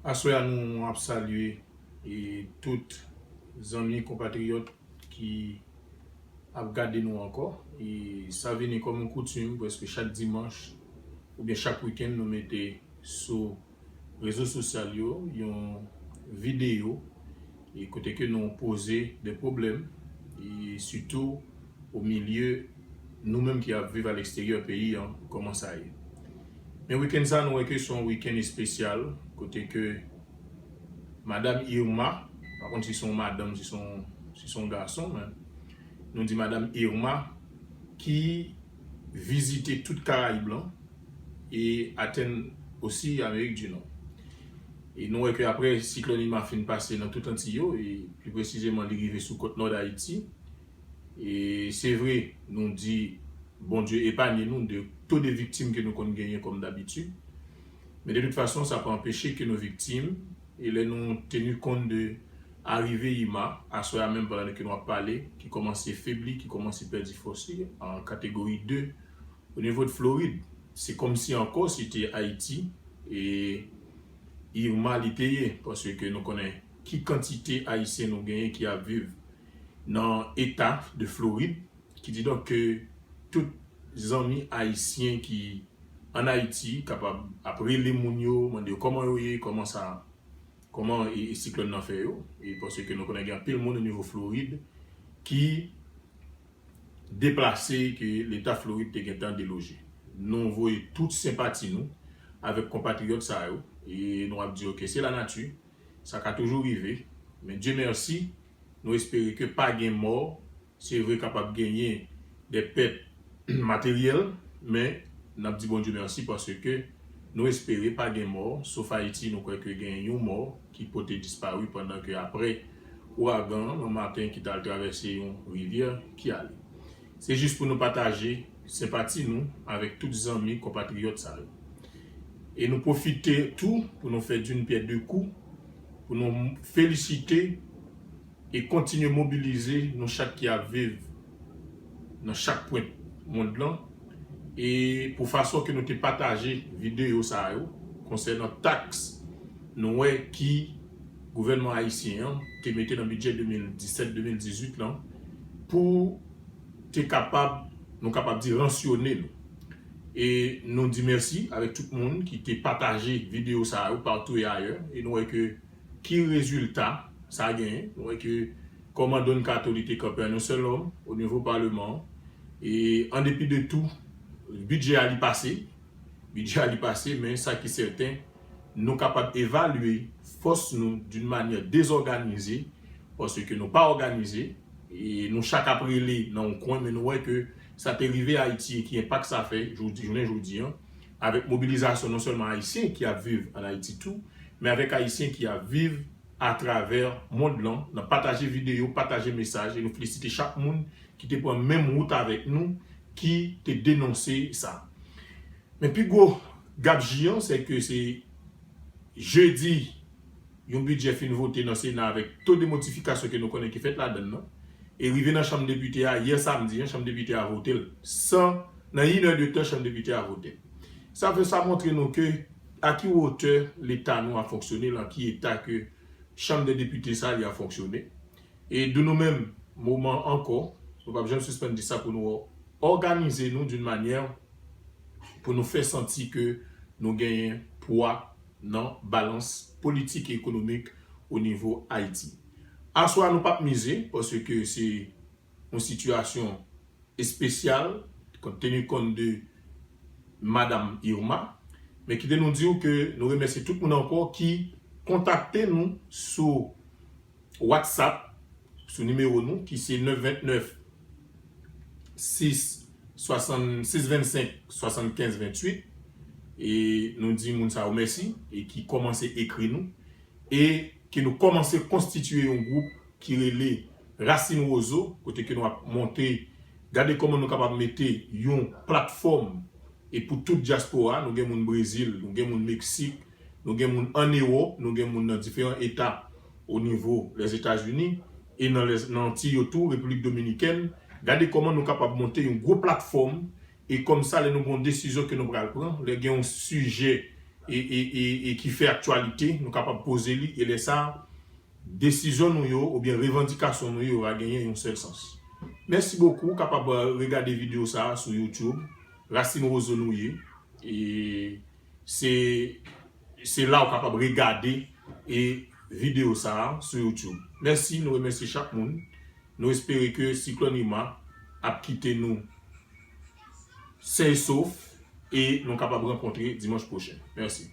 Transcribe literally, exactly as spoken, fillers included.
Aswè a nou ap salye e tout zanmi, konpatriyòt ki ap gade nou ankò. E sa vini kòm yon koutim, prèske chak dimanch oubyen chak wikenn, nou mete sou rezo sosyal yo yon videyo e kote ke nou poze de pwoblèm, e sitou o milye nou menm ki ap viv a leksteryè peyi an, kòman sa ye. Men wikenn sa, nou wè ke se yon wikenn espesyal, kote ke Madanm Irma, pa konn si se yon madanm, si se yon, si se yon gason, men nou di Madanm Irma, ki vizite tout Karayib lan e atenn osi Amerik di Nò. E nou wè ke apre siklòn Irma fin pase nan tout Antiy yo, e pli presizeman li rive sou kòt nò Dayiti, e se vre, nou di Bondye epanye nou de to de viktim ke nou konn genyen kòm dabitid. Men de tout fason, sa pa anpeche ke nou viktim. E lè nou teni kont de arive Irma, aswè a menm pandan ke nou ap pale, ki kòmanse febli, ki kòmanse pèdi fòs li, an kategori de, o nivo de Florid, se kòmsi ankò se te Ayiti e Irma li te ye, paske nou konnen ki kantite Ayisyen nou genyen ki ap viv nan eta de Florid, ki di donk ke tout zanmi ayisyen ki an Ayiti kapab ap rele moun yo, mande yo kòman yo ye, kòman sa, kòman e, e siklòn nan fè yo, e paske nou konnen gen anpil moun o nivo Florid ki deplase, ke leta Florid te gentan deloje. Nou voye tout senpati nou avèk konpatriyòt sa yo, e nou ap di yo ke se lanati, sa ka toujou rive, men Dye mèsi, nou espere ke pa gen mò. Se vre, kapab genyen de pèt materyèl, men n ap di Bondye mèsi paske nou espere pa gen mò, sof Ayiti, nou kwè ke gen yon mò ki pote dispari pandan ke apre ouragan an, yon maten ki t al travèse yon rivyè ki ale. Se jis pou nou pataje senpati nou avèk tout zanmi, konpatriyòt sa yo. E nou pwofite tou pou nou fè d'une pierre deux coups, pou nou felisite e kontinye mobilize nou chak ki ap viv nan chak pwen mond lan, e pou fason ke nou te pataje videyo sa yo konsènan taks nou wè ki gouvènman ayisyen an te mete nan bidjè de mil disèt de mil dizuit lan pou te kapab, nou kapab di, ransyone nou. E nou di mèsi avèk tout moun ki te pataje videyo sa yo patou e ayè, e nou wè ke ki rezilta sa genyen. Nou wè ke kòman Don Kato li te kanpe an yon sèl òm o nivo paleman an. E an depi de tou, bidjè a li pase, bidjè a li pase, men sa ki sèten, nou kapab evalye fòs nou d'une manyè dezòganize, paske nou pa òganize, e nou chak ap rele nan yon kwen, men nou wè ke sa te rive Ayiti e ki enpak sa fè jodi, jounen jodi an, avèk mobilizasyon non sèlman ayisyen ki ap viv an Ayiti tou, men avèk ayisyen ki ap viv atravè mond lan, nan pataje videyo, pataje mesaj, e nou felisite chak moun ki te pran menm wout avèk nou, ki te denonse sa. Men pi gwo gabji an, se ke se jedi, yon bidjè fin vote nan Sena avèk to de modifikasyon ke nou konnen ki fèt ladann nan. E rive nan chanm depite a, yè samdi an, chanm depite a vote l san, nan inè de tan, chanm depite a vote l. Sa fè sa montre nou ke a ki wotè leta nou ap fonksyone, lan ki eta ke chanm de depite sa li ap fonksyone. E di nou menm, moman ankò, nou p ap janm sispann di sa, pou nou òganize nou d'une manyè pou nou fè santi ke nou genyen pwa nan balans politik e ekonomik o nivo Ayiti. Aswè a nou p ap mize, paske se yon sitiyasyon espesyal, kont teni kont de Madanm Irma, men kite nou di w ke nou remèsye tout moun ankò ki kontakte nou sou WhatsApp, sou nimewo nou, ki se nèf vennèf, sis, swasann, sis vennsenk, swasannkenz venntuit. E nou di moun sa yo mèsi, e ki kòmanse ekri nou, e ke nou kòmanse konstitye yon gwoup ki rele Rasin Wozo, kote ke nou ap monte, gade kòman nou kapab mete yon platfòm, e pou tout dyaspora, nou gen moun Brezil, nou gen moun Meksik, nou gen moun ann Ewòp, nou gen moun nan diferan eta o nivo Lèzetazini, e nan lè, nan Antiy yo tou, Repiblik Dominikèn. Gade kòman nou kapab monte yon gwo platfòm, e kòmsa, lè nou gen yon desizyon ke nou pral pran, lè gen yon sijè e, e, e, e ki fè aktyalite, nou kapab poze li, e lè sa, desizyon nou yo, oubyen revandikasyon nou yo, va genyen yon sèl sans. Mèsi bokou, ou kapab regade videyo sa a sou YouTube, Racine Roseau nou ye, e se, se la ou kapab regade e videyo sa a sou YouTube. Mèsi, nou remèsye chak moun. Nou espere ke siklòn Irma ap kite nou sen e sof e nou kapab rankontre dimanch pwochen. Mèsi.